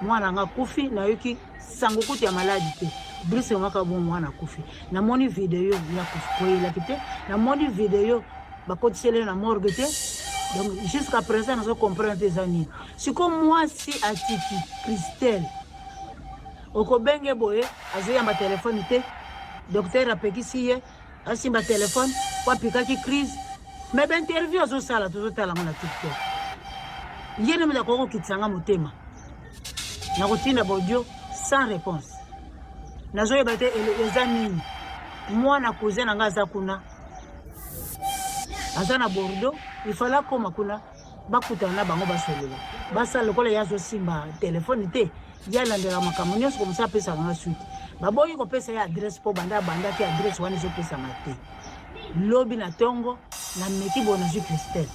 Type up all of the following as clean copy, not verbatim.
Mwana nga akufi, nayoki sango kutu ya maladi te. Brice ngaka bon mwana akufi. Namoni video ya koyelaki te, namoni video bakotiseli na morgue te. Donc jusqu'à présent nazo comprendre te eza nini. Siko mwasi atiki Christelle okobenge boye azoyamba telefone te, docteur apekisi ye asimba telefone po apikaki crise me bainterview azosala tozotala yango na tiktok ye nde moto akoki kokitisa nga motema nakotinda baaudio sans réponse nazoyeba te eza nini mwana cousin na nga aza kuna aza na bordeaux ifale akoma kuna bakutana na bango basolola basala lokola ye azosimba telefone te ye alandela makambo nyonso komisa apesaka nga suite baboyi kopesa ye adresse mpo banda abandaki adresse wana ezopesama te lobi na ntongo nameki boye nazwi christelle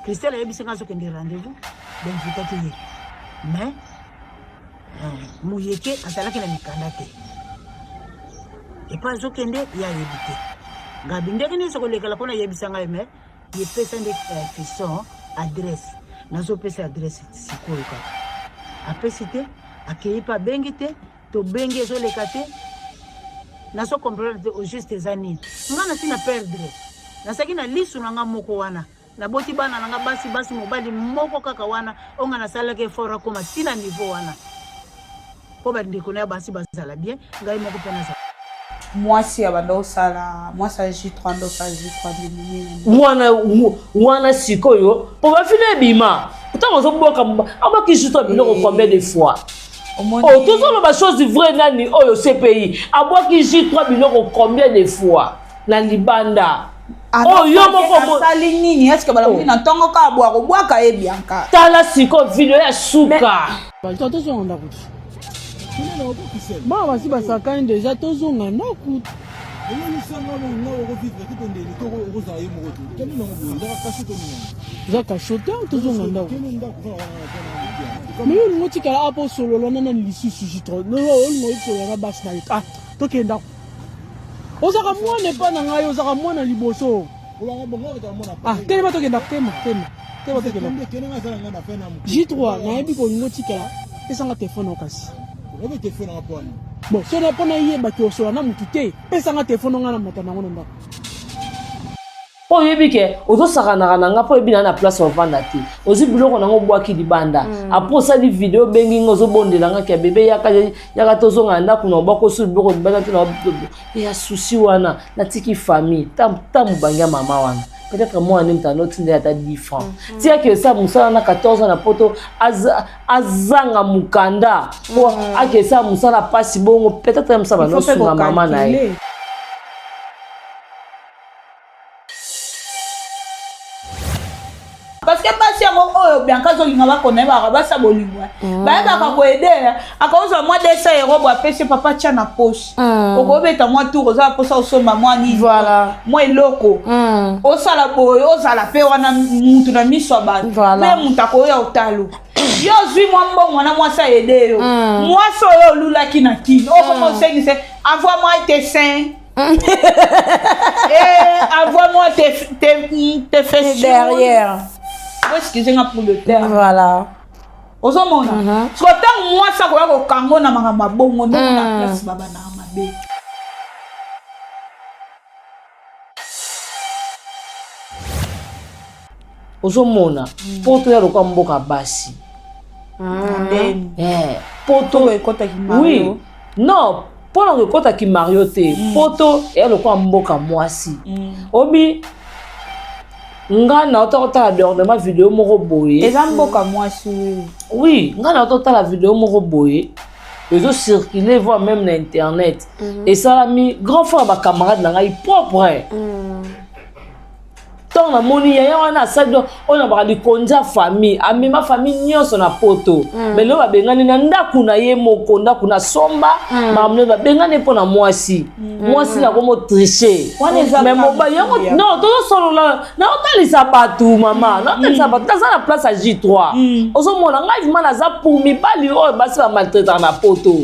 christelle ayebisi nga azokende rendez-vous bainvitaki ye mais euh, muyeke azalaki na mikanda te epai azokende ye ayebi te gabi ndenge nyonso kolekela mpo nayebisa ngai mais ye pesa nde eh, fiston adresse nazopesa adresse sikoyo kaka apesi te akei mpe abengi te tobengi ezoleka te nazo comprendre te au juste eza nini nga nasi na perdre nazalaki na lisu na nga moko wana naboti bana na nga basi basi mobali moko kaka wana oyo nga nasalaki effort akoma ntina niveau wana mpo bandeko na ya basi bazala bien ngai moko mpe nazala mwasi ya banda osala mwasi ya J3 ndo osala J3 nini wana wana sikoyo mpo bafino ebima ntango ozobwaka abwaki J3 biloko eh. combien de fois oh, tozoloba chose vrai nani oyo cpi abwaki J3 biloko combien de fois na libanda oh, yo moko asali nini eske balamuki oh. na ntongo kaka bwa kobwaka ye bianka tala sikoyo video ya suka tozonga ndako te bana basi basakani deja tozonga ndako eza kasho te tozonga ndako mais yo olingi otikala apo osolola na nani lisusu jitro olingi osolola na basi na yo ah tokende ndako ozaka mwana epa na ngai ozaka mwana liboso ah telema tokenda tema tema tema tokenda J3 nayebi kolingo otikala pesanga telefone o kasi bon so mpo nayebaki osola na motu te pesanga telefone ngai na mata nango na ndako mpo oyebi ke ozosakanaka na nga mpo oyebi na na place ovanda te ozwi biloko nango obwaki libanda mm. apres osali video obengi nga ozobondela nga ke bebe yaka yaka tozonga na ndako na obwaki osu biloko libanda te na ya susi wana natiki famille ta mobangi ya mama wana peut-être mwana nde moto anotinda ye ata 10 francs mm. tiaki osala mosala na 14 ans na poto azanga mokanda mpo mm. akesala mosala mpasi bongo peut-être ye mosala banosunga mama na ye parce que basi yango oyo bianca azolinga bakona yebaka basi ya bolingo mm. bayebaka koede akozwa mwa 200 euro bo apesi papa tya na poche mm. okobeta mwa tour oza mposa osomba mwa nini mwa eloko mm. osala boye ozala mpe wana mutu na miso ya bato mpe moto akoya otalo yo ozwi mwa mbongo wana mwasi ayede yo mwasi oyo olulaki na kini okoma osengise envoie moi tes seins Et envoie-moi tes, tes, tes fesses derrière. Excusez-moi pour le terme. Voilà. ozomona mm -hmm. siko ntango mwasi akoya kokango na makambo ya bongo ndenge na mm. place babandaka mabe ozomona mm. poto ya lokwa mboka basi mm. eh, poto oui non mpo na kokota kimario te mm. poto eya lokola mboka mwasi mm. obi nga na ota kotala dernièrement video moko boye eza mboka mwasi oui nga na ota kotala video moko boye ezo circuler voire même na internet mm -hmm. esalami grand frère bacamarade na ngai propre mm. ntango namoni yaya wana asali donc oyo nabaka likonzi ya famille amema famille nyonso na poto mm. mais lelo babengani na ndako na ye moko ndako na somba mm. makambo nyonso babengani mpo na mwasi mm. mwasi na komo triche mais mobali yango non tozosolola naotalisa bato mama mm. naotalisa bato naza na place ya j3 mm. ozomona ngai vraimen naza pour mibali oyo basi bamaltraitaka na poto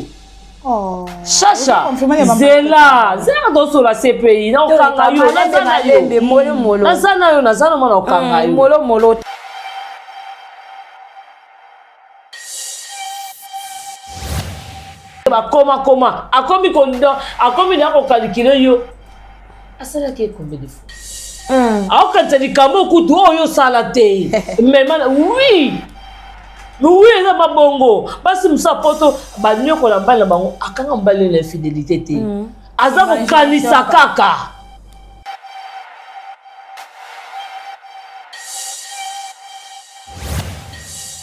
Oh. Chacha, zela, zela tosola CPI, na okanga yo, naza na yo. Naza na yo, naza na mwana okanga yo. Molo molo. Bakoma koma, akomi akomi na kokalikile yo, asalaki ye combien de fois? Aokanisa likambo kutu oyo osala te. Mema oui oui, eza mabongo. Basi mosusu apoto banyokola mobali na bango, akanga mobali na infidélité te, aza kokanisa kaka.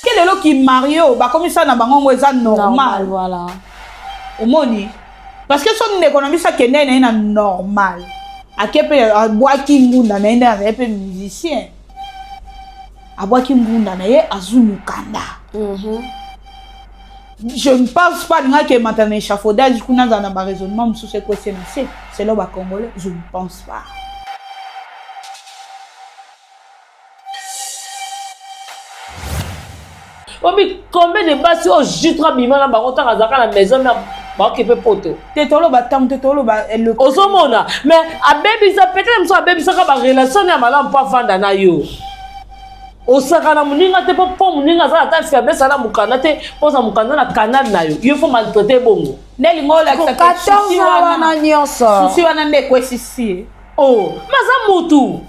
Ke lelo kimario bakomisa na bango ngo eza normal. Voilà. Omoni, parce que so ndeko na biso akende na ye na normal, ake mpe abwaki ngunda na ye, nde azali mpe musicien, abwaki ngunda na ye, azwi mokanda. Je ne pense pas alingaki emata na échafaudage kuna, azala na baraisonnement mosusu ekwesi na se selon bacongolais. Je ne pense pas. Obi combien de basi oyo jutre abima na bango ntango azalaka na maison mare, baoke mpe poto? Te, toloba ntango te, toloba Ozomona, mais abebisa peut-être mosusu abebisaka barelation ya malamu mpo avanda na yo. Osaka na moninga te mpo moninga aza ata faiblesse na mokanda te, mpo oza mokanda na canal na yo, yo faut maltraité bongo. Nde lingo olakisa 14 wana nyonso. Susi wana nde ekwesisi ye. Oh, maza mutu.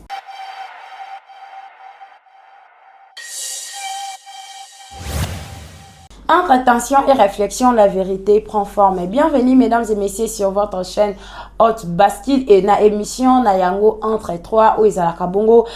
Entre attention et réflexion, la vérité prend forme. Bienvenue, mesdames et messieurs, sur votre chaîne Haute Bascule et na émission na yango Entre trois oyo ezalaka bongo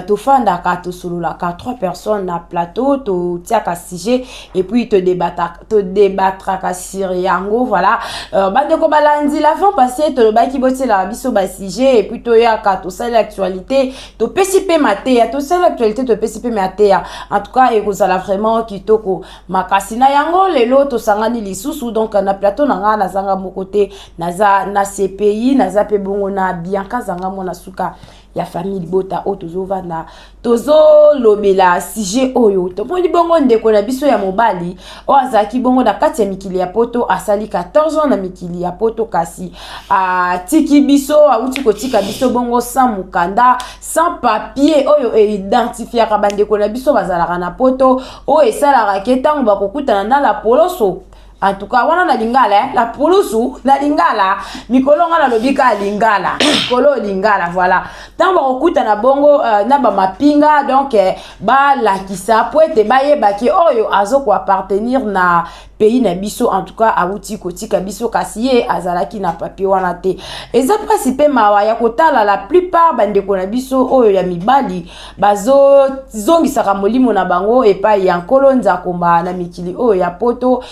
tofandaka, tosololaka trois personnes na plateau, totiaka sujet et puis todébattraka sur yango. Voilà, bandeko balandi, l'avant passé tolobaki botielaka biso basujet et puis toyaka tosali actualité, topesi mpe mateya, tosali actualité, topesi mpe mateya. En tout cas, ekozala vraiment kitoko makasi. Na yango lelo tosangani lisusu. Donc na plateau na ngai nazanga moko te, naza na CPI, naza mpe bongo na Bianca Zanga, mwana suka ya famille libota oyo. Tozovanda, tozolobela sujet oyo tomoni bongo ndeko na biso ya mobali oyo azalaki bongo na kati ya mikili ya poto, asali 14 ans na mikili ya poto, kasi atiki biso, awuti kotika biso bongo sans mokanda, sans papier oyo eidentifiaka bandeko na biso bazalaka na poto, oyo esalaka ke ntango bakokutana na la poloso, en tout cas wana na lingala, eh? La pulusu na lingala, mikolo nga nalobi kaka lingala, mikolo lingala. Voilà, ntango bakokutana bongo na bamapinga, donc balakisa po ete bayebaki oyo azokoappartenir na pays na biso. En tout cas, awuti kotika biso, kasi ye azalaki na papier wana te. Eza mpasi mpe mawa ya kotala la plupart bandeko na biso oyo ya mibali bazozongisaka molimo na bango epai ya Nkolo Nzakomba na mikili oyo ya poto.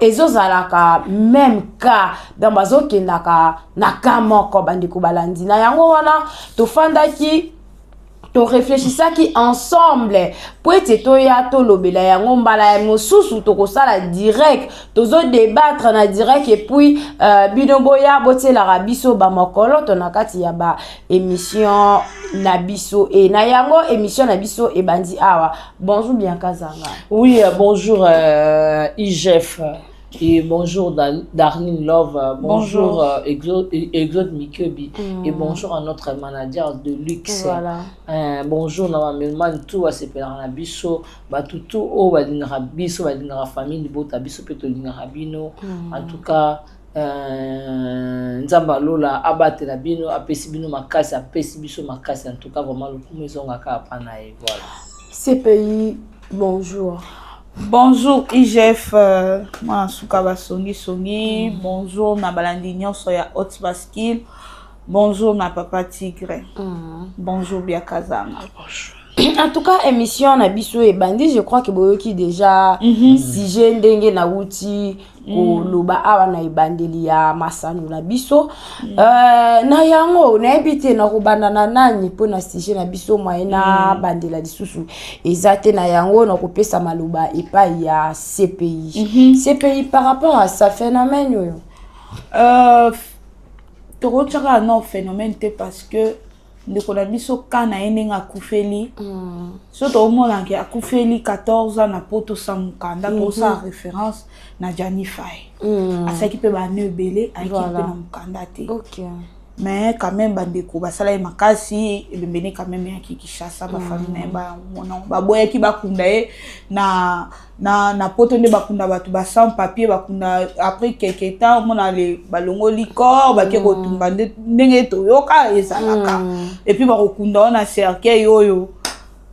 Ezozalaka même cas, donc bazokendaka na cas moko. Bandeko balandi, na yango wana tofandaki, torefléchisaki ensemble po ete toya tolobela yango. Mbala ya mosusu tokosala direct, tozodébattre na direct et puis bino boya botielaka biso bamokolo to na kati ya baémission na biso. E na yango émission na biso ebandi awa. Bonjour Bianca Zanga. Oui, bonjour IGF et bonjour Darlene Love, bonjour, bonjour. Exode Mikebi et bonjour à notre manager de luxe. Voilà. Bonjour na bamemani tu basepelaka na biso, bato tu oyo balingaka biso, balingaka famille libota biso mpe tolingaka bino. En tout cas, Nzambe alola abatela bino, apesi bino makasi, apesi biso makasi. En tout cas, vraiment lokumu ezongaka apa na ye. Voilà. CPI, bonjour. Bonjour IGF, mwana suka basongisongi. Bonjour na balandi nyonso ya Haute Bascule. Bonjour na papa Tigre. Bonjour Biakazanga. Bonjour. En tout cas, émission na biso ebandi. Je crois que boyoki déjà sujet ndenge nauti koloba awa na ebandeli ya masano na biso. Na yango nayebi te nakobanda na nani mpona sujet na biso. Moye nabandela lisusu eza te. Na yango nakopesa maloba epai ya CPI. CPI, par rapport à ça, phénomène oyo? Tokotiaka no phénomène te, parce que ndeko na biso ka na ye ndenge akufeli, so tomonake akufeli 14 ans na poto sa mokanda, tosala référence na Jani Fai, asalaki mpe bane ebele, ayaki mpe na mokanda te. Mais quand même, bandeko basala ye makasi, ebembe ne quand même eyaki Kinshasa. Bafamille na ye bamona, baboyaki bakunda ye na Poto nde bakunda bato ba sans papier. Bakunda après quelque temps, omona le balongoli corps, bake kotumba ndenge toyoka ezalaka. Et puis bakokunda wana cercueil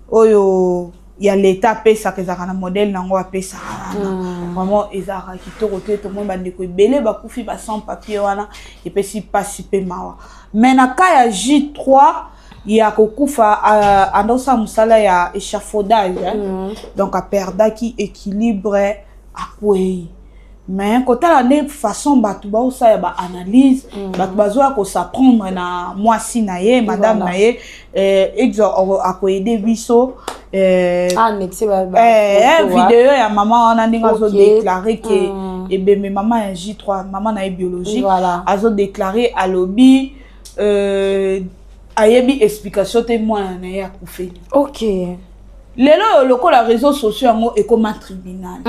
oyo ya leta apesaka, ezalaka na modèle nango apesaka wana. Vraiment ezalaka kitoko te. Tomoni bandeko ebele bakufi ba sans papier wana, epesi mpasi mpe mawa. Mais na cas ya J3 ya kokufa, uh, andosala mosala ya échafaudage, hein? Donc aperdaki équilibre, akwei. Mais kotala nde façon bato baosala baanalyse, bato bazoya kos'en prendre na mwasi na ye, madame na ye, exo akoaider biso Annexe video ya mama wana, ndenge azodéclarer ke ebembe mama ya J3, mama na ye biologique, azodéclarer, alobi ayebi explication te, mwana na ye akufeli. Lelo oyo, lokola réseaux sociaux yango ekóma tribunal,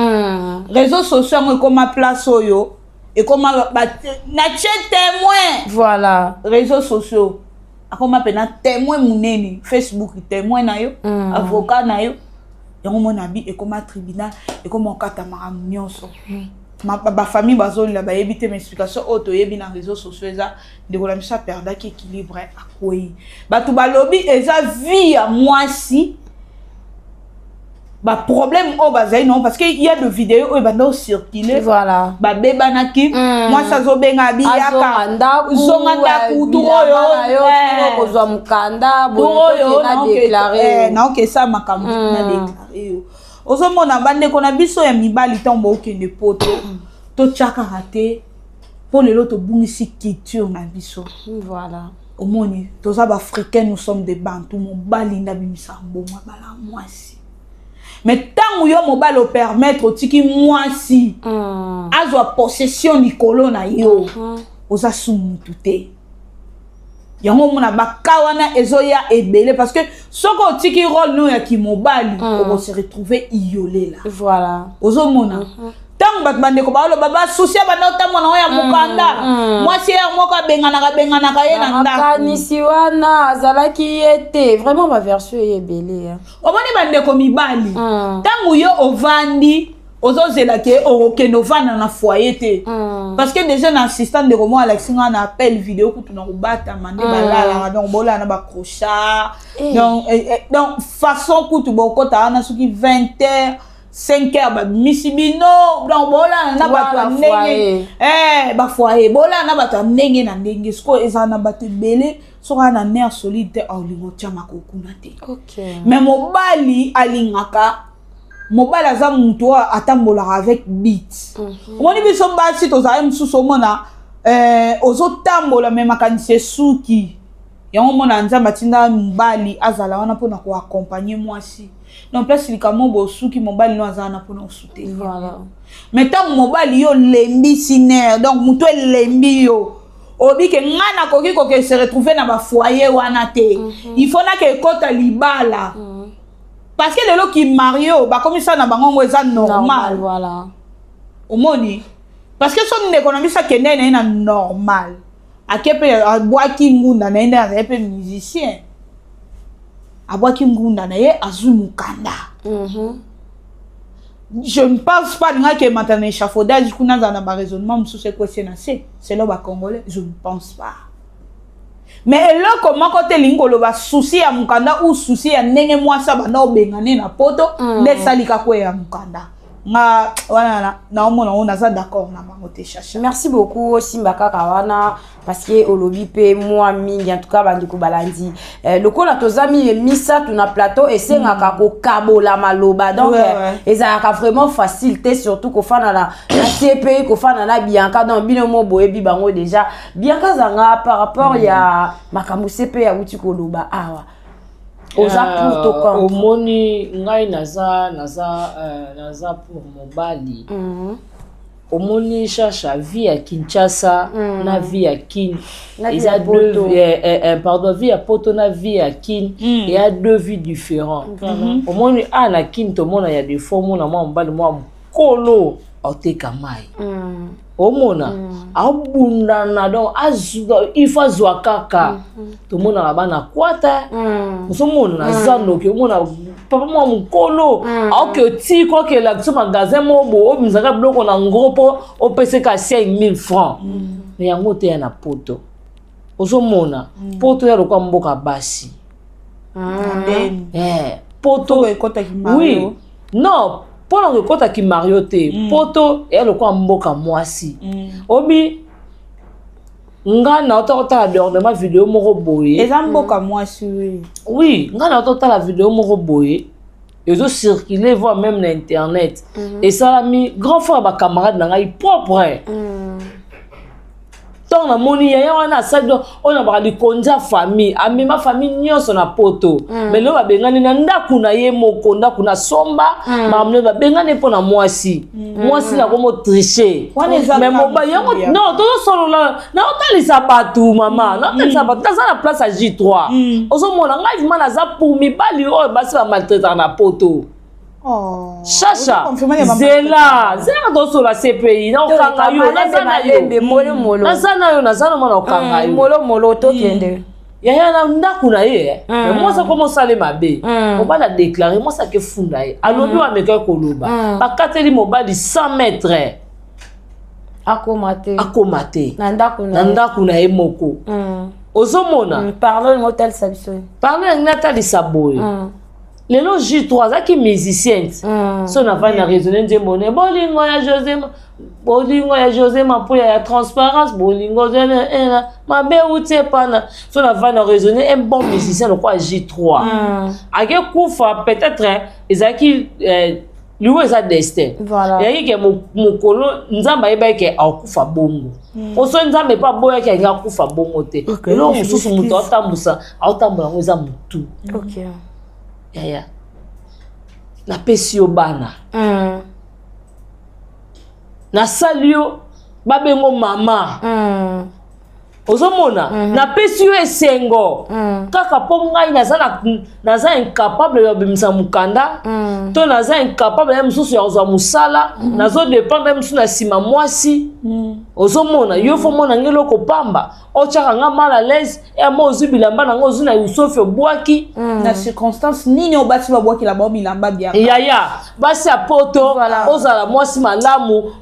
réseaux sociaux yango ekóma place oyo ekóma natie témoin. Réseaux sociaux akóma mpena témoin monene, Facebook témoin na yo, avocat na yo. Yango mona bi ekóma tribunal, ekóma okata makambo nyonso. Bafamille bazolela, bayebi te. Ma explication oyo toyebi na réseaux sociaux eza ndeko na biso aperdaki équilibre, akwei. Bato balobi eza vie ya mwasi, baproblème oyo bazali nango, parce que y a de vidéo oyo ebanda ocircule. Babebanaki, mwasi azobenga biyaka, zonga ndako, tour oyo kozwa mokanda. Oyo naokesa makambo na déclare yo. Ozomona bandeko na biso ya mibali, ntango bookende Poto, totya kaka te mpo lelo tobungisi culture na biso. Omoni, toza baafricain, nous sommes des Bantu. Mobali nde abimisaka mbongo, abala mwasi. Mais ntango yo mobali opermettre, otiki mwasi azwa possession likolo na yo, oza su mutu te. Yango omona baka wana ezoya ebele, parce que soki otiki rôle no ya kimobali, okose retrouver iyolela. Ozomona ntango bato, bandeko baoloba basusi ya banda otambola oyo ya mokanda, mwasi ye moko abenganaka abenganaka ye na ndako. Makanisi wana azalaki ye te. Vraiment, baversion eye ebele. Omoni bandeko mibali, ntango yo ovandi, ozozela ke okokende ovanda na foyer te, parce que déjà na assistant, ndeko moko alakisi nga na appel vidéo kutu na kobatama nde balalaka. Donc bolala na bacrochard. Donc façon kutu bokota wana soki 20 heures, 5 heures, babimisi bino. Donc bolala na bato ya ndenge, bafoyer, bolala na bato ya ndenge na ndenge. Sikoyo ezala na bato ebele, soki aza na nerf solide te, aolinga otiamaka okuna te. Mais mobali alingaka, mobali aza motu oyo atambolaka avec but. Omoni, biso basi tozali mosusu, omona ozotambola me makanisi esuki. Yango omona Nzambe atinda mobali azala wana mpona koaccompagner mwasi. Donc place likambo bosuki, mobali no aza wana mpona osoutenir. Mais ntango mobali yo olembisi nerf, donc motu elembi yo, oyebi ke ngai nakoki koke se retrouver na bafoyer wana te, il faut nake ekɔta libala, parce que lelo kimarié oyo bakomisa na bango ngo eza normal. Omoni, parce que so ndeko na biso akende na ye na normal, ake mpe abwaki ngunda na ye, nde azali mpe musicien, abwaki ngunda na ye, azwi mokanda. Je ne pense pas alingaki emata na échafaudage kuna, azala na baraisonnement mosusu ekwesi na se selon bacongolais, je ne pense pas. Mais eloko moko te elingi koloba souci ya mokanda ou souci ya ndenge mwasi abanda obengane na Poto nde esalika kweya mokanda. Nga wana naomona ngo, naza d'accord na bango te, Chacha. Merci beaucoup. Osimba kaka wana, parce que olobi mpe mwa mingi. En tout cas, bandeko balandi, lokola toza misato na plateau, esengaka kokabola maloba. Donc ezalaka vraiment facile te, surtout kofanda na CPI, kofanda na Bianca. Donc bino mo boyebi bango déjà. Bianca zanga, par rapport ya makambo CPI awuti koloba awa, oza pour to contre? Omoni, ngai naza pour mobali. Omoni Chacha, vie ya Kinshasa na vie ya Kin eza deux, pardon, vie ya Poto na vie ya Kin eya deux vies différents. Omoni, a na Kin tomona ya des fois omona mwa mobali mwa mokolo aoteka mai. Omona aobundana, donc azwa, il faut azwa kaka. Tomonaka bana kwata, ozomona na zandoki, omona papa mwa mokolo aoke otika okela biso magasin moko boye, obimisaka biloko na ngro mpo opeseka 5000 francs. Me yango te ya na Poto. Ozomona Poto ya lokwa mboka basi. Eh, Poto. Ekotaki. Oui, non, mpona kokotaki mario te. Poto eya lokwa mboka mwasi. Obi nga na ota kotala dernièrement video moko boye. Eza mboka mwasi, oui. Oui, nga na otala video moko boye ezocircule, voire même na internet. Esalami grand frère, bacamarade na ngai propre. Ntango namoni yaya wana asali, donc oyo na baka likonzi ya famille, amema famille nyonso na Poto. Mais lelo babengani na ndako na ye moko, ndako na somba, makambo nyonso, babengani mpo na mwasi. Mwasi nakomo triche. Wana eza mais kaka mobali yango mosusu ya- non, tozosolola, naotalisa bato, mama, naotalisa bato, naza na place ya J3. Ozomona ngai vraiment naza pour mibali oyo basi bamaltraitaka na Poto. Oh. Chacha. Ozoconfirme ke Zela, zela, tosola CPI, naokanga yo, naza na yo. Malembe, molo molo. Naza na yo, naza na mwana, okanga yo. Molo molo, tokende. Yaya na ndako na ye, mais mwasi akoma osale mabe. Mobali adéclare, mwasi akefunda ye, alobi oyo amekaki koloba. Bakateli mobali 100 mètre. Akoma te. Akoma te. Na ndako na na ye. Ndako na ye moko. Ozomona. Pardon, olingo otalisa biso. Pardon, yangi natalisa boye. Lelo J3 azalaki musicien ti. So navandi na raisonne nzembo ne bolingo ya José, bolingo ya José Mapuya ya transparence, bolingo zene ena mabe euti epana. So navandi na raisonne, un bon musicien lokola J3 ake kufa, peut-être ezalaki liwa eza destin. Eyaki ke mokolo Nzambe ayebaki ke akokufa bongo. Oso Nzambe mpe aboyaki alingi akufa bongo te. Eloko mosusu moto aotambusa, aotambola yango eza motu. Yaya, napesi yo bana, nasali yo babengo mama. Ozomona, napesi yo esengo kaka mpo ngai naza incapable ya kobimisa mokanda to naza incapable ya mosusu ya kozwa mosala, nazodépendre ya mosusu na nsima mwasi. Ozomona, yo faut mona ngai eloko pamba, otyaka nga mal à l'aise, ema ozwi bilamba nango, ozwi na yusofi, obwaki. Na circonstance nini oyo basi babwakela bao bilamba biaka? Yaya, basi ya Poto, ozala mwasi malamu,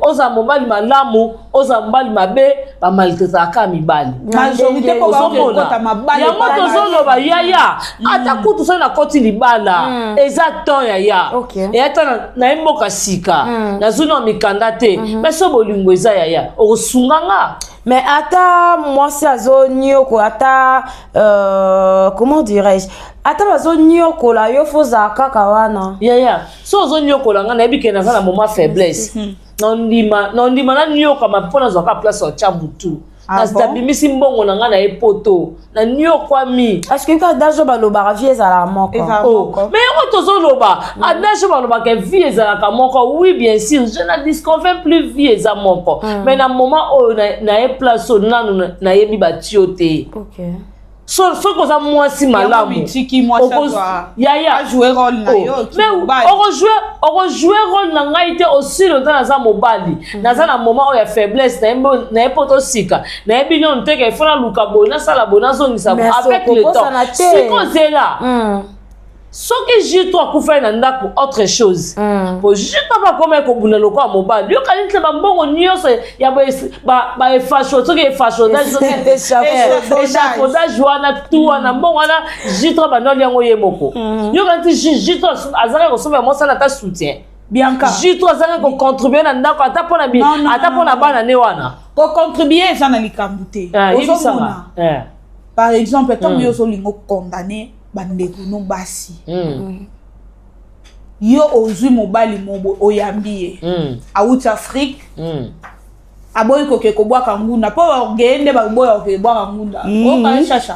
ozala mobali malamu, ozala mobali mabe, bamaltraitaka kaka mibali. Majorité mpo Ozomona bakokota mabala. Yango tozoloba, yaya, ata kutu soki nakoti libala, eza temps, yaya. Eya ta naye mboka sika, nazwi na mikanda te, mais so bolingo eza, yaya, okosunga nga. Mais ata mwasi azoniokola, ata comment dirais-je, ata bazoniokola yo, faut ozala kaka wana. Yaya, so ozoniokola nga, nayebi ke naza na moment faiblesse, nandima, nandima naniokama mpo nazwaka place otya motu. Ah bon? Nabimisi mbongo na ngai na ye Poto, naniokwami. Parce que adage oyo balobaka, vie ezalaka moko. Ezala Oh. moko. Mais yango tozoloba, adage oyo balobaka, vie ezalaka moko, oui, bien sûr, je na disconviens plus, vie eza moko. Mais na moment oyo na ye place oyo nanu nayebi batio te. So soki oza mwasi malamu, Mitiki mwasi azwa yaya, ajoue rôle na Oh. yo Mais mobali. okojoue rôle na ngai te aussi longtemps naza mobali, naza na moment oyo ya faiblesse, naye mpo tosika, nayebi nano te ke faut naluka boye, nasala boye, nazongisa boye. Merci, Avec le temps. okobosana te. Sikozela. Soki J3 akufai na ndako, autre chose. Po J3 bakoma ekobunda lokola mobali, yokani te, bambongo nyonso ya baefasho, soki efashodage, soki échafaudage wana, tu wana mbongo wana, J3 bandoli yango ye moko. Yokani ti J3 azalaki kosomba mwasi wana ata soutien? Bianca. J3 azalaki kocontribue na ndako ata mpona Non, non, ata non, mpona non. bana ne wana? Kocontribue eza na likambo te. Ah, yebisanga. Ozomona, par exemple, ntango yo ozolinga okondane bandeko no basi, yo ozwi mobali mobo, oyambi ye, awuti Afrique, aboyi koke kobwaka ngunda mpo bageye nde baboya koke kobwaka ngunda. Oka Chacha.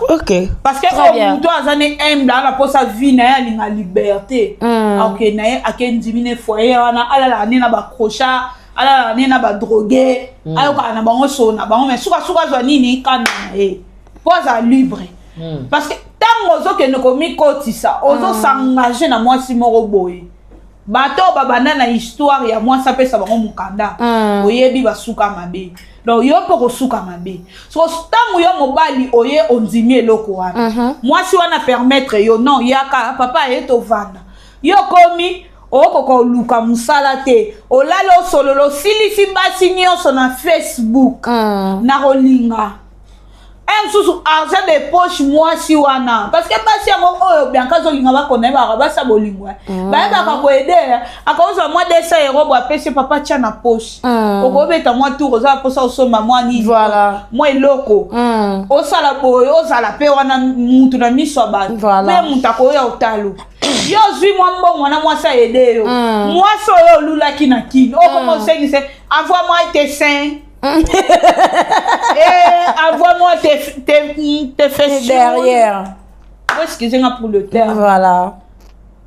Parce que Très oyo bien. moto aza ne humble, aza na mposa vie na ye, alinga liberté. Ake na ye, ake ndimi ne foyer wana, alalaka ne na bacrocha, alalaka ne na badrogue, ayokaka na bango solo na bango, mais sukasuka azwa nini kanda na ye mpo azala libre. Parce que ntango ozokende komikotisa, ozosengage na mwasi moko boye. Bato oyo babanda na histoire ya mwasi apesa bango mokanda, oyebi basuka mabe. Donc yo mpo kosuka mabe. So ntango yo mobali oye ondimi eloko wana, mwasi wana permettre yo, non, yaka papa, aye tovanda. Yo komi okoka koluka mosala te, olali, osolola, osilisi basi nyonso na Facebook na kolinga un mosusu, argent de poche. Mwasi wana, parce que basi yango oyo Bianca azolinga bakona, yebaka basi ya bolingo, bayebaka koaider. Akozwa mwa 200 euro bo, apesi papa, tia na poche, okobeta mwa tour, oza mposa osomba mwa nini, mwa eloko, osala boye, ozala mpe wana mutu na miso ya bato, mpe mutu akoya otalo yo ozwi mwa mbongo wana. Mwasi aaider yo, mwasi oyo olulaki na kini, okoma osengise: "Envoie moi tes seins et envoie-moi tes fesses derrière." Excusez-moi pour le terme. Voilà.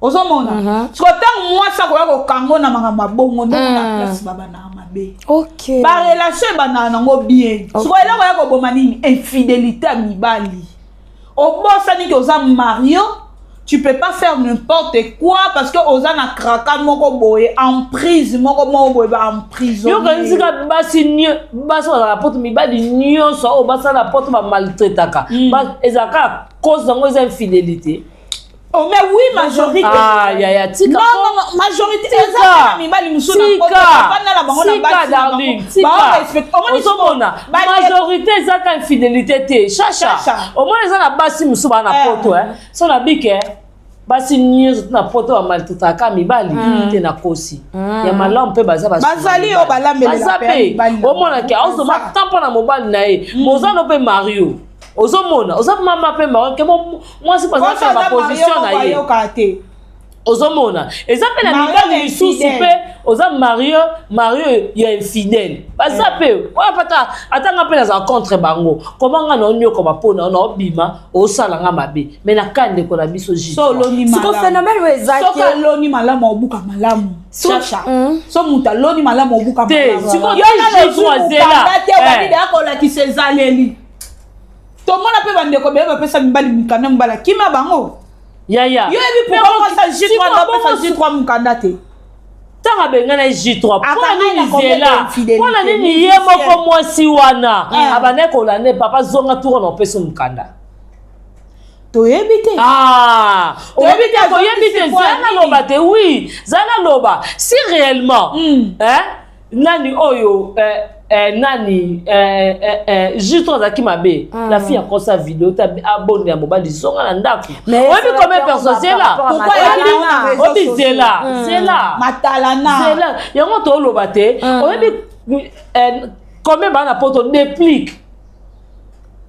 Ozomona, siko ntango mwasi akoya kokango na makambo abongo, ndongo na place babandaka mabe. Barelation ebandaka nango bien. Siko eloko ya koboma nini? Infidélité ya mibali. Obosani ke oza marié, tu peux pas faire n'importe quoi, parce que oza na kraka moko boye, emprise moko moko boye, baemprisonne. Yokanisi ka basi, basi bazala poto, mibali nyonso oyo basala poto bamaltraitaka, ezalaka cause yango eza infidélité. Oh, mais oui, majorité. Ah, ya ya, tika. Non, non, non, majorité eza na mibali mosusu na poto bafanda na bango na basi na bango. Tika. Ozomona, majorité ezaka infidélité te, Chacha. Omona, eza na basi mosusu baa na poto, so na bike basi nyonso te na poto bamaltraitaka mibali te. Na kosi ya malamu mpe baza. Bazali oyo balambelela. Mpe omonake azoma ta mpo na mobali na ye, mozano mpe mario. Ozomona, oza mama mpe mario ke mwasi bazalaka na baposition na ye. Ozomona, eza mpe na mibali lisusu mpe oza mario, mario ya infidèle baza mpe oyo pata. Ata nga mpe nazala contre bango, koma nga na onyokoma mpona na obima osala nga mabe, mais na ka ndeko na biso. Siko phénomène oyo eza soki aloni malamu, obuka malamu. Chacha, so moto aloni malamu, obuka. Te, te, obandi kolakisa ezaleli. Tomona mpe bandeko beye bapesa mibali mikanda, mobali akima bango. Yaya. Yo yebi pourquoi mwasa J3 apesa J3 mokanda te? Ntango abengana J3, mpona nini? Zela, mpona nini ye moko mwasi wana abandaki kolanda papa zonga turo na opesa mokanda? Toyebi te. Oyebi te, oyebi te. Zala naloba te, oui, zala naloba. Si réellement, hein, nani oyo, nani, J3 azalaki mabe, la fille akosa video te, abondela mobali zonga na ndako. Oyebi combien personne? Zela, oyebi, zela, zela. Matalana. Zela, yango toloba te. Oyebi combien baa na poto déplique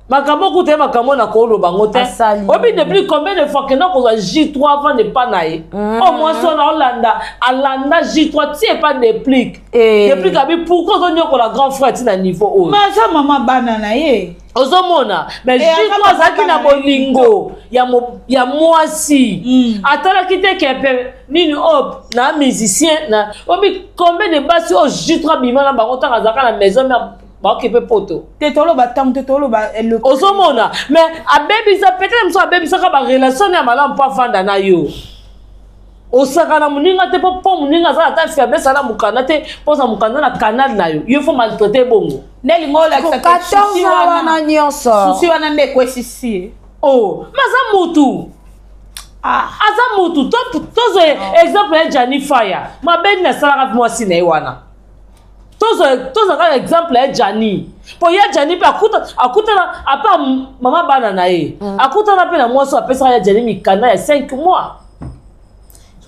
makambo okuta ye, makambo na koloba yango te. Oyebi depuis combien de fois kenda kozwa J3 avant epa na ye? Oyo mwasi wana olanda, alanda J3 ti epa déplique. Déplique abi: "Pourquoi ozonyokola grand frère ti na niveau oyo?" Mais aza mama bana na ye. Ozomona, mais J3 azalaki na bolingo ya mwasi, atalaki te kepe nini oyo na musicien na. Oyebi combien de basi oyo J3 bima na bango ntango azalaka na maison mare, baoke mpe poto? Te, toloba ntango te, toloba. Ozomona, mais abebisa peut-être mosusu abebisaka barelation ya malamu mpo afanda na yo. Osaka na moninga te, mpo moninga aza ata faiblesse na mokanda te, mpo oza mokanda na canal na yo, yo faut maltraité bongo. Nde lingo olakisa wana nyonso. Susi wana nde ekwesisi ye. Oh, mais aza mutu, aza mutu. Tozwa exemple ya Jani Faya, mabe nini asalaka mwasi na ye wana? Tozwa kaka exemple ya Jani, mpo ya Jani mpe akutana apa mama bana na ye, akutana mpe na mwasi oyo apesaka ya Jani mikanda ya 5 mois.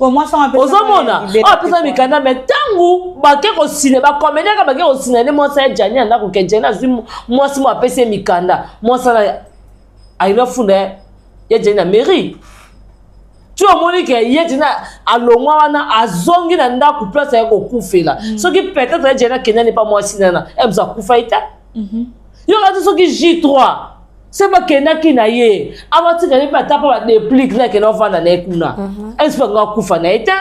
Ozomona, oyo apesa mikanda, mais ntango bake kosine, bakomediaka bake kosina nde mwasi ya Jani ya ndako ke Jani azwi mwasi mo apesi ye mikanda, mwasi wana ayina afunda ya Jani na mairie. Ti omoni ke ye Jani alongwa wana, azongi na ndako, place aye kokufela. Soki peut-être ye Jani akendani epa mwasi nana emoso, akufa ye te. Yo kati soki J3 se bakendaki na ye, abatikali mpe ata mpo badéplique na akende ovanda na ye kuna, esi mpe akufa na ye te.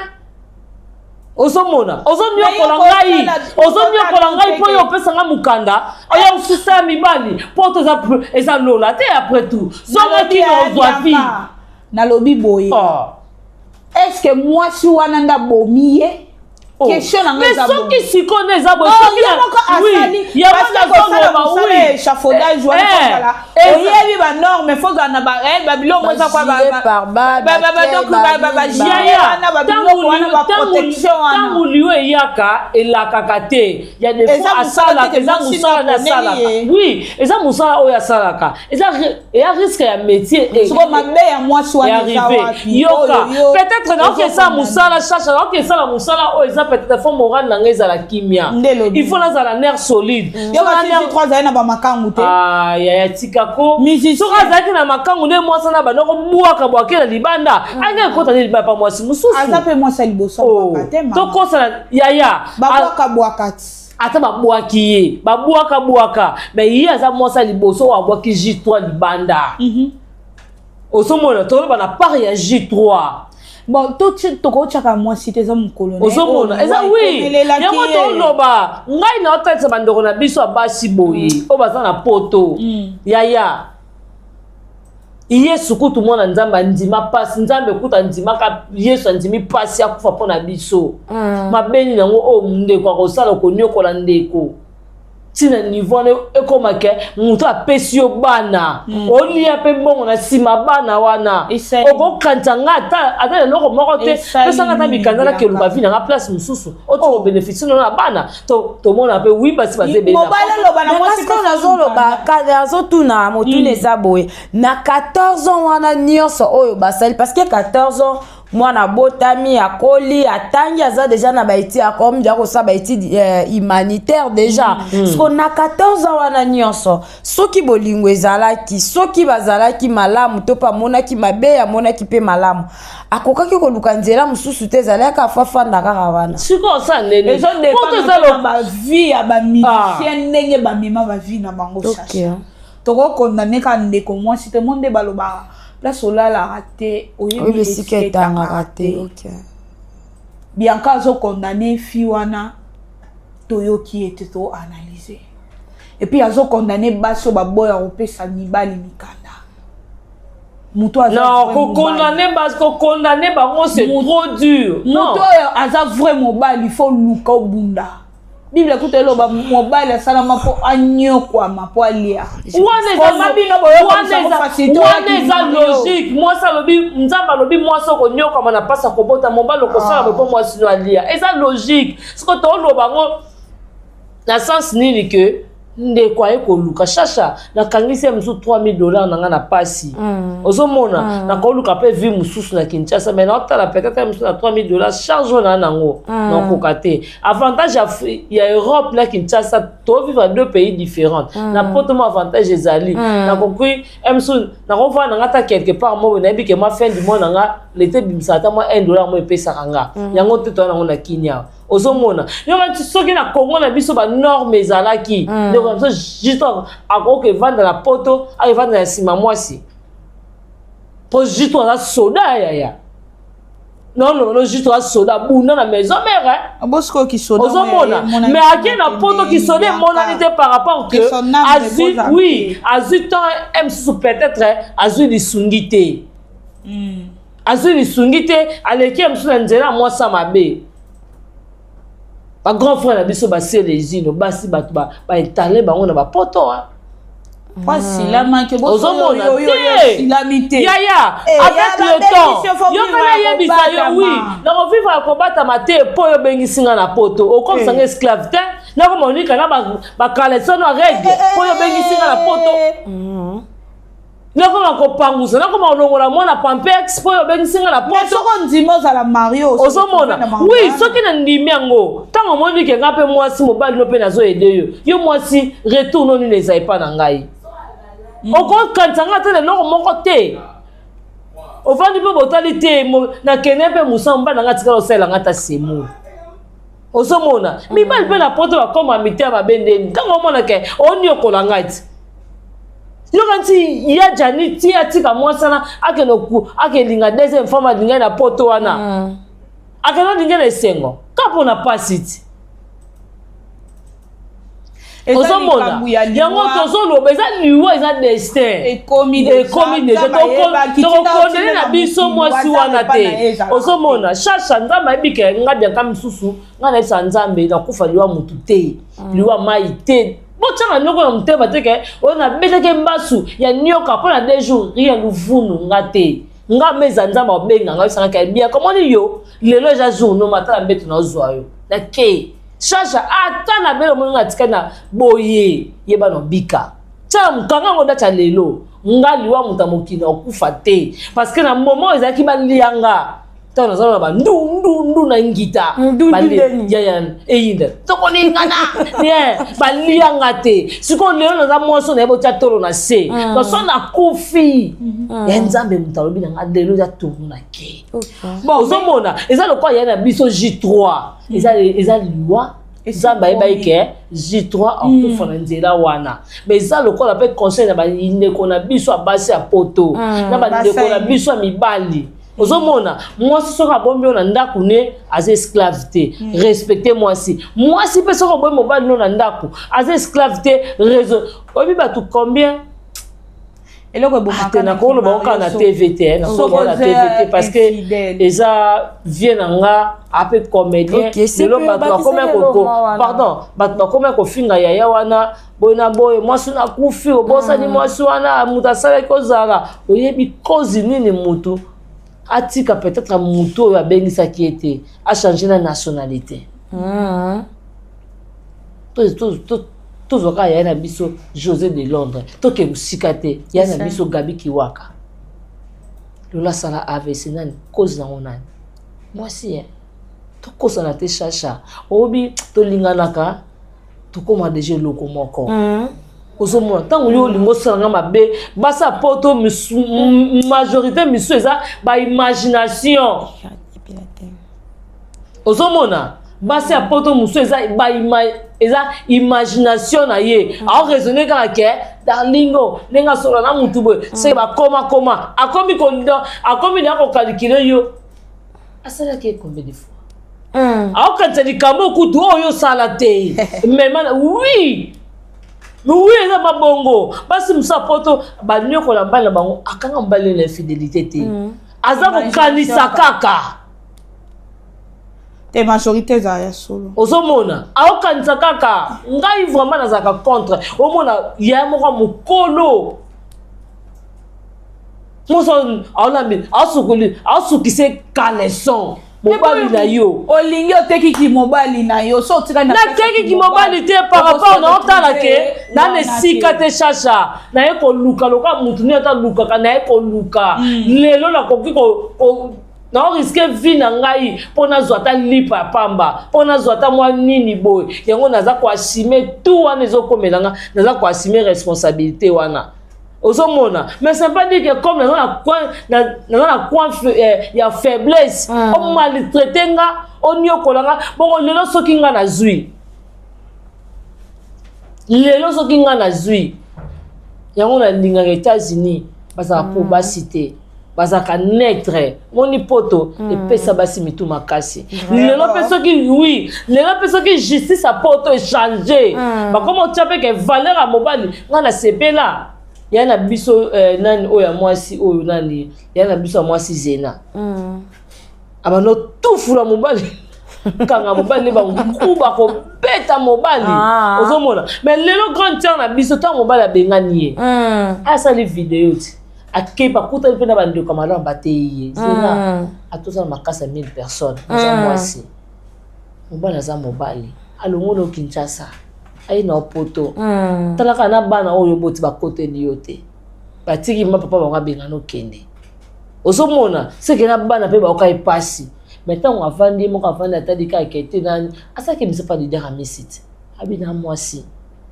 Ozomona, ozoniokola ngai, ozoniokola ngai mpo yo opesa ngai mokanda oyo mosusu ya mibali mpo to eza lola te. Après tout, zonga kino, ozwa vie. Nalobi boye. Oh. Est ce que mwasi wana nde abomi ye? Oh. Question na ngai eza Mais soki sikoyo nde eza boye, Oh, soki ye na- moko Oui, asali yango parce que nazoloba, kosala mosala oui. ya échafaudage wana Eh, fozala eh, oyebi banorme fozala na babiloko eza kwa Ba gilet pare-balles, ba kei, ba nini, ba- Yaya, wana babiloko wana baprotection wana ntango liwa eyaka elakaka te ya des Eza fois mosala te asalaka ke eza mwasi mosala nde aponeli asalaka ye. oui, eza mosala oyo asalaka, eza eya risque ya métier Siko mabe ya mwasi wana eza arrivé wapi? Yoka, Oyo yo peut-être naoki esala ozokondamner. mosala chacha, naoki esala mosala oyo eza peut-être fo moral na ngai ezala kimia, Nde elobi. il faut nazala nerf solide. Yo kasi J3 azali na bamakangu te. Ah, yaya, tikako. Musicien. Soki azalaki na makangu nde mwasi na banda kobwaka bwake na libanda, ange ekota nde libanda pa mwasi mosusu. Aza mpe mwasi ya liboso Oh, abwaka te, mama. Tokosana, yaya. Babwaka bwaka ti. Ata babwaki ye, babwaka bwaka, mais ye aza mwasi ya liboso oyo abwaki J3 libanda. Ozomona, toloba na part ya J3. Bon, tokotiaka mwasi te, eza mokolo na ye. Ozomona, Oyo eza liwa oui, ekomelelaki yango ye. toloba, ngai na otalisa bandeko na biso ya basi boye oyo baza na poto. Yaya, Yesu kutu, mwana Nzambe, andima mpasi. Nzambe kutu andimaka Yesu, andimi mpasi, akufa mpo na biso. Mabeni nango oyo ndeko akosala, konyokola ndeko ntina niveau wana ekóma ke moto apesi yo bana, olia mpe mbongo na nsima bana wana, okokanisa nga ata eloko moko te. Pesanga ata mikanda, nakeluka vie nanga place mosusu oyo tokobénéficie no na bana. Tomona mpe wi, basi baza ebele. Nazoloba, azotuna motuna eza boye: na 14 ans wana nyonso oyo basali, parce que 14 ans, mwana abotami, akoli, atangi, aza déjà na baétudes, akomi déjà kosala baétudes humanitaire déjà. Siko na 14 ans wana nyonso, soki bolingo ezalaki, soki bazalaki malamu, to mpe amonaki mabe, amonaki mpe malamu, akokaki koluka nzela mosusu te? Ezalaki afafanda kaka wana. Sikoyo osala ndeni? Bavie ya bamusicien, ndenge bamema bavie na bango, sasa tokokondane kaka ndeko mwasi te. Mo nde balobaka, place olalaka te, oyebi esika etangaka te. Bianca azokondane fi wana, toyoki ete toanalyse, et puis azokondane basi oyo baboya kopesa mibali mikanda. Moto non, kokondane basi, kokondane bango, c'est trop dur. Moto oyo aza vrai mobali, faut luka obunda. Bible kuta eloba mobali asalama mpo anyokwama mpo alia. Wana eza logique. Mwasi alobi, Nzambe alobi mwasi okonyokwama na mpasi akobota, mobali okosala mpo mwasi no alia, eza logique. Siko toloba yango na sens nini ke ndeko aye koluka shasha, nakangisi ye mosusu 3000 $ na ngai na pasi. Ozomona, nakoluka mpe vie mosusu na Kinshasa, mais naotala peut-être mosusu na 3000 $ charge oyo naa nango, nakoka te. Avantage ya Europe na Kinshasa, tovivre deux pays différents. Na poto mo avantage ezali, nakoki mosusu nakovanda na nga ata quelque part mo boye, nayebi ke mwa fin du mois na nga lete ebimisaka ata mwa 1 dollar mo epesaka nga yango te. Toya nango na Kinia, ozomona yoka, soki na Congo na biso banorme ezalaki, ndeko na biso juste akoki evanda na poto, akevanda na nsima mwasi, mpo juste aza soda. Yaya, non, non, non, juste aza soda, bunda na maison mère. Ozomona, mais ake na poto, kisoda emonani te par rapport que azwi, oui, azwi temps mosusu, peut-être azwi lisungi te, azwi lisungi te, aleki ye mosusu na nzela ya mwasi ya mabe. Bagrand frère na biso baselezino, basi bato baetale bango na bapoto. Ozomona te, yaya, avec le temps yo mpe nayebisa yo, oui, nakovivre ya kobatama te mpo oyo obengisi nga na poto, okomisanga esclave te, nakoma onika na bacaleçon ya règle mpo oyo obengisi nga na poto, nakoma kopangusa, nakoma kolongola mwana pampers mpo oyo obengisi nga na poto. Soko ndimi ozala marié. Ozomona, oui, soki na ndimi yango, ntango omoni ke nga mpe mwasi mobali no mpe nazoyede yo, yo mwasi, retour no nini eza epa na ngai? Okokanisa nga te na eloko moko te. Ovandi mpe botali te, nakende mpe mosala, mobali na nga tikala osalela nga ta semoule. Ozomona, mibali mpe na poto bakoma mitema mabe. Ndeni ntango omona ke oniokola ngai ti, yoka nti ya jani ti atika mwasi wana, akende akelinga deuxième femme, alingai na poto wana, akende alingai na esengo ka mpo na pasi ti. Ozomona yango tozoloba, eza liwa, eza destin. Ekomi. Ekomi déjà. Tokokondele na biso mwasi wana te. Ozomona, Chacha, Nzambe ayebi ke nga Bianka misusu, nga nayebisa Nzambe nakufa liwa motu te, liwa mai te. Botyanga noko na motema te ke oyo nabetaki mbasu ya nioka mpo na 2 jours, rien, luvunu nga te. Nga meza Nzambe abenga nga, oyebisanga Bianka, omoni yo lelo eza jour no matala mbeto nazwa yo nake. Chacha, ata na bele omoni nga atikali na boye, yeba na obika tia mokanga yango dati ya lelo. Nga liwa moto ya mokili okufa te, parce que na moment oyo ezalaki balianga, ntango naza na bandundundu na ngita eyinda tokolingana, balianga te. Sikoyo lelo naza mwasi oyo nayebi otya tolo na se, so nakufi ya Nzambe, moto alobi na nga lelo eza tour na ke. Ozomona eza lokola ya na biso J3, eza liwa. Nzambe ayebaki ke J3 akufa na nzela wana, mais eza lokola mpe conseil na bandeko na biso ya basi ya poto, na bandeko na biso ya mibali. Ozomona, mwasi soki abombi yo na ndako ne, aza esclave te, respecte mwasi. Mwasi mpe soki oboyi mobali no na ndako, aza esclave te. Réseau oyebi bato combien? Eloko ebomaka. Nakoloba kaka na TV te, nakoloba na TV te parce que eza vie na nga ape comédien. Lelo bato bakomi, pardon, bato bakomi kofinga yaya wana boye na boye, mwasi nakufi, obosani mwasi wana, moto asalaki ozala oyebi cause nini mutu atika. Peut-être motu oyo abengisaki ye te, achange na nationalité. Tozwa kaka yaya na biso José de Londres, toke mosika te, yaya na biso Gabi Kiwaka, lelo asala AVC, nani cause nango? Nani? Mwasi ye. Tokosana te, Chacha, oyebi tolinganaka, tokóma déjà eloko moko. Ozomona, ntango yo olingi osalanga mabe, basa poto majorité misu eza baimagination. Ozomona, basi ya poto mosusu eza imagination na ye, aoraisonne kaka ke Darlingo ndenge asola na mutu boye, seke bakomakoma, akomi akomi na kocalculer yo asalaki ye combien de fois, aokanisa likambo kutu oyo osala te. Mema oui oui, eza mabongo. Basi mosusu ya poto banyokola mobali na bango, akanga mobali na infidélité te, aza kokanisa kaka. Te, majorité ezala ya solo. Ozomona, aokanisa kaka. Ngai vraiment nazalaka contre. Omona ya moko mokolo moso aolambi, aosukoli, aosukise caleçon mobali na yo. Olingi otekiki mobali na yo, so otikali. Natekiki mobali te, par rapport na otala ke nana esika te. Chacha, naye koluka lokola mutu nini ata alukaka, naye koluka lelo nakoki naorisquer vie na ngai mpo nazwa ata lipa ya pamba, mpo nazwa ata mwa nini boye. Yango naza koassumer tout wana ezokomela nga, naza koassumer responsabilité wana. Ozomona, mais c'est pas dire que comme naza na coin ya faiblesse, omaltraite nga, oniokola nga bongo. Lelo soki nga nazwi, lelo soki nga nazwi yango, nalingaka États-Unis, bazalaka mpo basi te, bazalaka neutre. Moni poto epesa basi mitu makasi. Lelo mpe soki, oui, lelo mpe soki justice ya poto echange, bakoma otya mpe ke valeur ya mobali. Ngai nasepela ya na biso nani oyo ya mwasi oyo, nani ya na biso ya mwasi Zena, abanda tufula mobali, kanga mobali nde bankuba kobeta mobali. Ozomona, mais lelo grande sœur na biso, ntango mobali abengani ye, asali video ti akei, bakutani mpe na bandeko ya malamu, bateyi ye. Zena atozala makasi ya 1000 personnes, aza mwasi, mobali aza mobali, alongoli o Kinshasa, aye na opoto. Talaka na bana oyo boti, bakoteli yo te, batiki ma papa bango, abengana, okende. Ozomona seke na bana mpe bayoka epasi. Mais ntango avandi ye moko, avandi, atali kaka te nani asalaki miso pa leader amisi te, abi na mwasi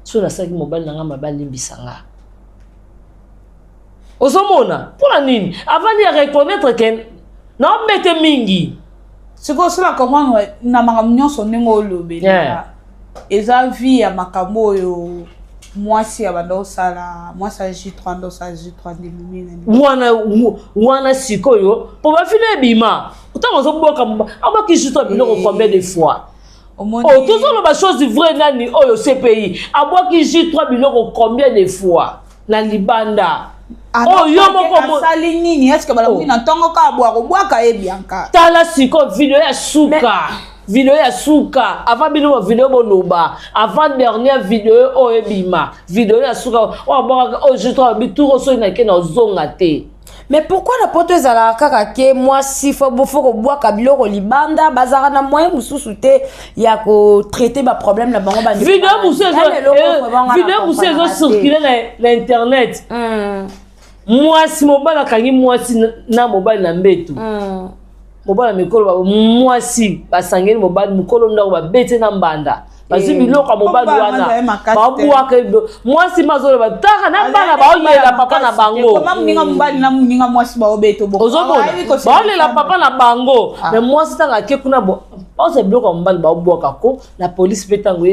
so nasalaki mobali na nga mabe, alimbisa nga. Ozomona mpona nini avandi ya reconnaître ke naobete mingi. Sikoyo osala comprendre na makambo nyonso ndenge olobeli, eza vie ya makambo oyo mwasi ya banda osala, mwasi ya J3 nde osala J3 nde mimi. Wana wana sikoyo mpo bafino ebima, ntango azobwaka, abwaki J3 biloko combien de fois? Oh, tozoloba chose vraie nani oyo CPI abwaki J3 biloko combien de fois na libanda? Oh, yo moko asali nini? Est-ce que balamuki oh. na ntongo kaka bwa kobwaka ye Bianca? Tala sikoyo video ya suka. Video ya suka avant bino ba video boloba avant dernière video oyo ebima video ya suka oyo abwakaka oyo J3 bituro soki nake na ozonga te. Mais pourquoi na poto ezalaka kaka ke mwasi fo fo kobwaka biloko libanda bazalaka na moyen mosusu te ya kotraite baproblème na bango? Video mosusu ezocircule na internet, mwasi mobali akangi mwasi na mobali na mbetu, mobali ya mikolo, mwasi basangeli mobali mokolo ndako, babeti na mbanda, bazwi biloko ya mobali wana, babwaka. Mwasi ma azoloba taka na bana baolela papa na bango. Ozomona baolela papa na bango, mais mwasi ntango ake kuna bazwa biloko ya mobali, baobwaka ko na polise. Mpe ntango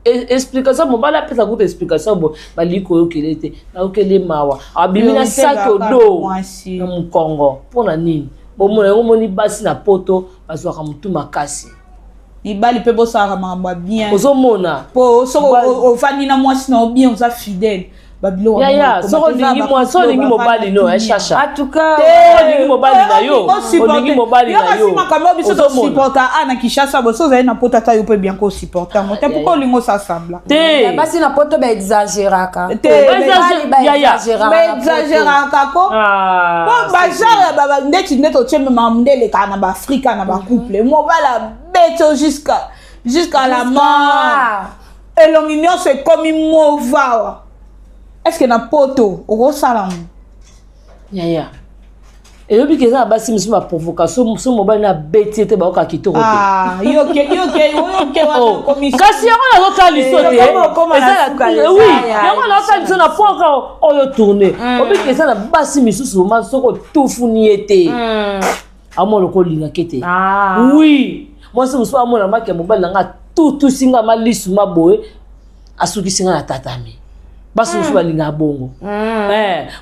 explication mobali apesa kuta explication bo balingi koyokele te, nayokeli mawa, abimi na sac au dos na mokongo. Mpona nini bomona yango? Omoni basi na poto bazwaka motu makasi. Mibali mpe bosalaka makambo ya bien. Ozomona. Po soki ofandi na mwasi na yo bien, oza fidèle, babiloko Yaya, soki olingi mwasi, olingi mobali no eshasha. En tout cas, olingi mobali na yo, olingi mobali na yo. Makambo biso tosupporta a na Kinshasa bo, so ozali na poto, ata yo mpe bien kosupporta yango te. Pourquoi olingi osasambla? Te. Basi na poto baexagéraka. Baexagéraka ko po bagenre ndeti nde totie makambo nde elekaka na baafrika na bacouple, mobali abeti jusqu'à la mort, elongi nyonso ekomi mauve awa. Est ce que na poto okosala ngo? Yaya, eyobi ke eza na basi mosusu baprovocation so mobali na abeti ete bayoka kitoko te. Kasi yango nazotala liso te, oui, yango nazotala liso na poka oyo tourne. Obiki eza na basi misusu ma soki otufuni ye te, amona lokola olingaki te. Oui, mwasi mosusu amona maki ya mobali nanga atutusi nga ma lisu ma boye, asukisi nga na tatami. Basi mosusu balingaka bongo.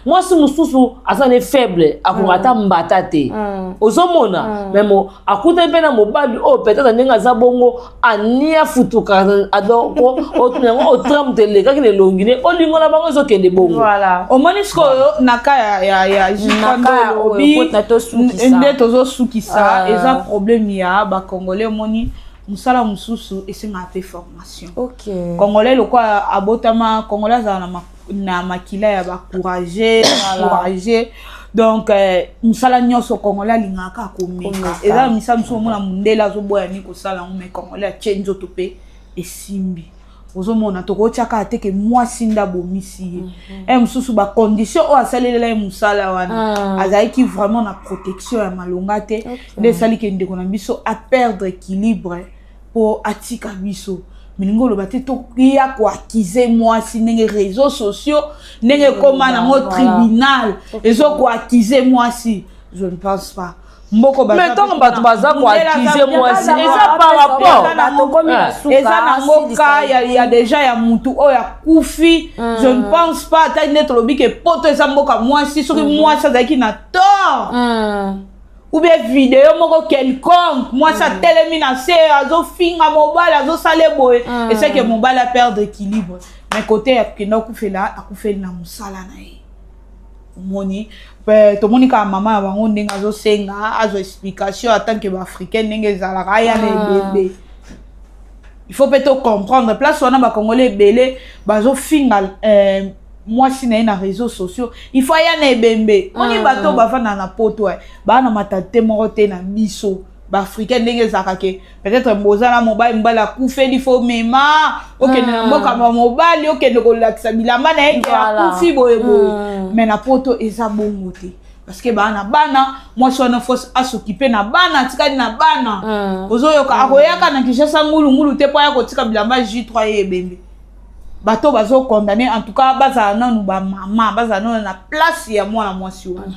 Mwasi mosusu aza ne faible, akoka ata mbata te. Ozomona mais akutani mpe na mobali oyo peut-être ndenge aza bongo ania futuka, donc otuna yango otra moto elekaki na elongi ne olingo na bango ezokende bongo. Omoni sikoyo na ka ya olobi nde tozosukisa, eza problème ya bacongolais. Omoni mosala mosusu esengaka mpe formation. Congolais lokola abotama congolais, azala na makila ya bacourage courage, donc mosala nyonso congolais alingaka komeka. Eza na misala mosusu omona mondele azoboya ni kosala yango, mais congolais atie nzoto mpe esimbi. Ozomona tokotia kaka te ke mwasi nde abomisi ye. E mosusu bacondition oyo asalelela ye mosala wana, azalaki vraiment na protection ya malonga te, nde esali ke ndeko na biso aperdre équilibre mpo atika biso. Milingi oloba te toya koaccuser mwasi ndenge réseaux sociaux ndenge ekóma nango tribunal ezokoaccuser mwasi, je ne pense pas. Mboko Mais ntango bato baza koaccuser mwasi, eza par rapport Eza nango ka ya déjà ya mutu oyo akufi, je ne pense pas. Ata nde tolobi ke poto eza mboka mwasi, soki mwasi azalaki na tort ou bien video moko quelconque, mwasi atelemi na se, azofinga mobali, azosala boye, eseke mobali aperdre équilibre. Mais côté ya kokenda akufela, akufeli na mosala na ye. Omoni mpe tomoni kaka mama ya bango ndenge azosenga azwa explication en tant que baafricain ndenge ezalaka, aya na ebembe. Il faut mpe tocomprendre place wana. Bacongolais ebele bazofinga mwasi na ye na réseaux sociaux, il faut aya na ebembe. Moni bato bavanda na poto baa na matante moko te na biso baafricain ndenge ezalaka ke peut-être boza na mobali, mobali akufeli, fo mema okende na mboka ba mobali, okende kolakisa bilamba na ye ke akufi boye boye. Mais na poto eza bongo te, parce que baa na bana, mwasi wana fo asokipe na bana, atikali na bana. Ozoyoka akoyaka na Kinshasa ngulungulu te mpo aya kotika bilamba J3 ye ebembe. Bato bazocondamner, en tout cas bazala nanu bamama, bazala nanu na place ya mwana mwasi wana.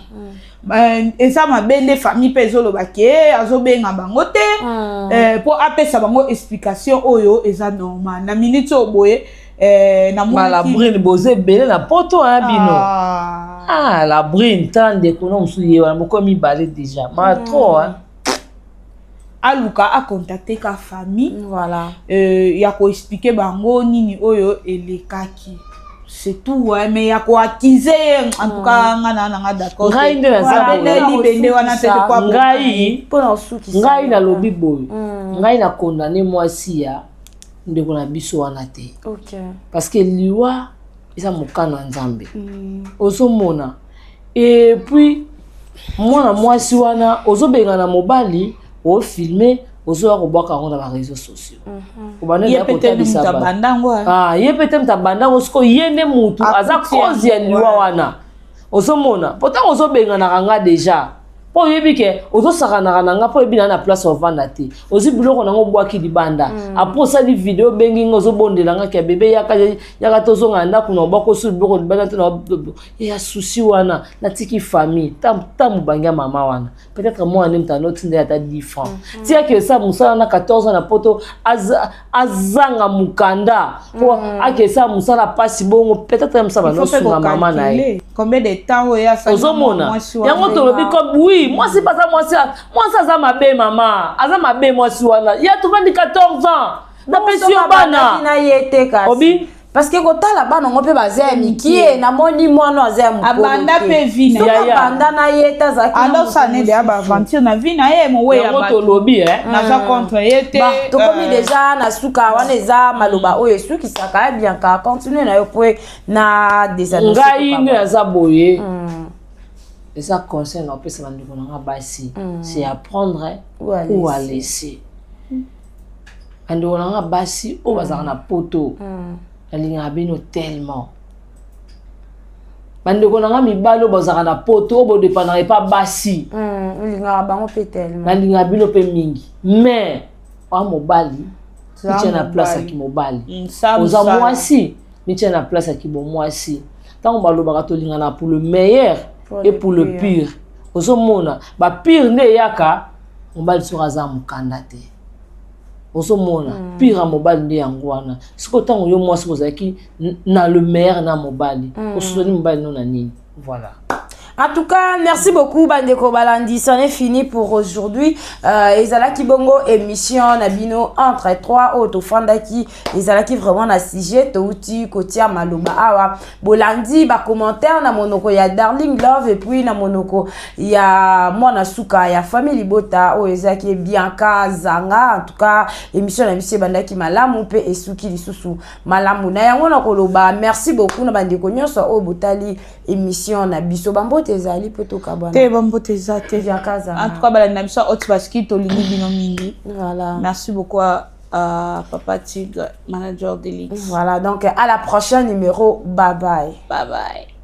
Eza mabe nde famille mpe ezoloba ke azobenga bango te mpo apesa bango explication oyo eza normal na minute oyo boye. La Brune, boza ebele na poto ya bino. Ah, la Brune, tala ndeko no mosusu ye wana, moko mibale déjà ma trop. Aluka acontacte ka famille. Voilà. Ya koexpliquer bango nini oyo elekaki, c'est tout. Ouais, mais ya koaccuser ye, en tout cas nga na nanga d'accord. Ngai nde naza boye. Libende wana te te po Ngai mpona osukisa. Ngai nalobi boye, ngai na condamne mwasi ya ndeko na biso wana te, parce que liwa eza mokano ya Nzambe. Ozomona, et puis mwana mwasi wana ozobengana mobali, ofilme, ozoya kobwaka yango na baréseaux sociaux. Obanda ye pe te kotalisa mutu bato. Abandango. Ah, ye pe te moto abandango. Sikoyo ye nde mutu aza Akuti cause ya yango, liwa wana. Ozomona, po ntango ozobenganaka nga déjà, mpo oyebi ke ozosakanaka na nga, mpo oyebi na na place ovanda te, ozwi biloko nango, obwaki libanda. Après osali video, obengi nga, ozobondela nga ke bebe, yaka, yaka, tozonga na ndako na obwaki osu biloko libanda te. Na ya susi wana, natiki famille ta mobangi ya mama wana. Peut-être mwana nde moto anotinda ye ata 10 francs. Tiaki esa mosala na 14 ans na poto, azanga mokanda mpo ake esala mosala pasi bongo. Peut-être ye mosala banosunga mama na ye. Combien de temps oyo asali Ozomona mwasi wana? Yango tolobi comme oui, mwasi mpe aza mwasi, mwasi aza mabe, mama aza mabe. Mwasi wana ya tovandi 14 ans, napesi yo bana. Na ye te kasi. Obi? Parce que kotala bana ngo mpe baza ya mikie, namoni mwana aza ya mokolo. Abanda te. mpe vie na Soki ye. Yaya. abanda na ye te, azalaki na Adosala moto ne deya mosusu. baaventure na vie na ye, mowe ya Yango bato. tolobi eh. Naza contre ye te. Ba, tokomi déjà na suka. Wana eza maloba oyo esukisaka ya Bianca. Continue na yo po na désannonce. Ngai nde naza boye, eza conseil na opesa bandeko na nga basi, c'est à prendre Ou à ou à laisser. Laisser. Bandeko na nga basi oyo bazalaka na poto, nalingaka bino tellement. Bandeko na nga mibali oyo bazalaka na poto, oyo bodépendaka epa basi, Olingaka bango mpe tellement. Nalingaka bino mpe mingi, mais oya mobali, Za mitia na place mobali. ya kimobali. Sa Oza mosala. mwasi, mitia na place ya kibomwasi. Ntango balobaka tolingana pour le meilleur Pour et le pour le pire. pire, ozomona bapire nde eyaka. Mobali soki aza mokanda te, ozomona pire ya mobali nde yango wana. Sikoyo ntango yo mwasi ozalaki na le meilleur na mobali, ososoli mobali no na nini? Voilà. En tout cas, merci beaucoup, bandeko balandi. C'en est fini pour aujourd'hui. Ezalaki bongo émission na bino Entre trois oyo tofandaki, ezalaki vraiment na sujet touti kotia maloba awa. Bolandi ba commentaire na monoko ya Darling Love et puis na monoko ya mwana suka ya famille Libota oyo ezalaki Bianca Zanga. En tout cas, émission na biso ebandaki malamu pe esuki lisusu malamu. Na yango na koloba merci beaucoup na bandeko nyonso oyo botali émission na biso. Bambote ezali mpo tokabwana. Te, bambote eza te. Bianca Zanga. En tout cas, balandi na biso Haute Basket, tolingi bino mingi. Voilà. Merci beaucoup à Papa Tigre, manager d'Elix. Voilà, donc à la prochaine numéro. Bye bye. Bye bye.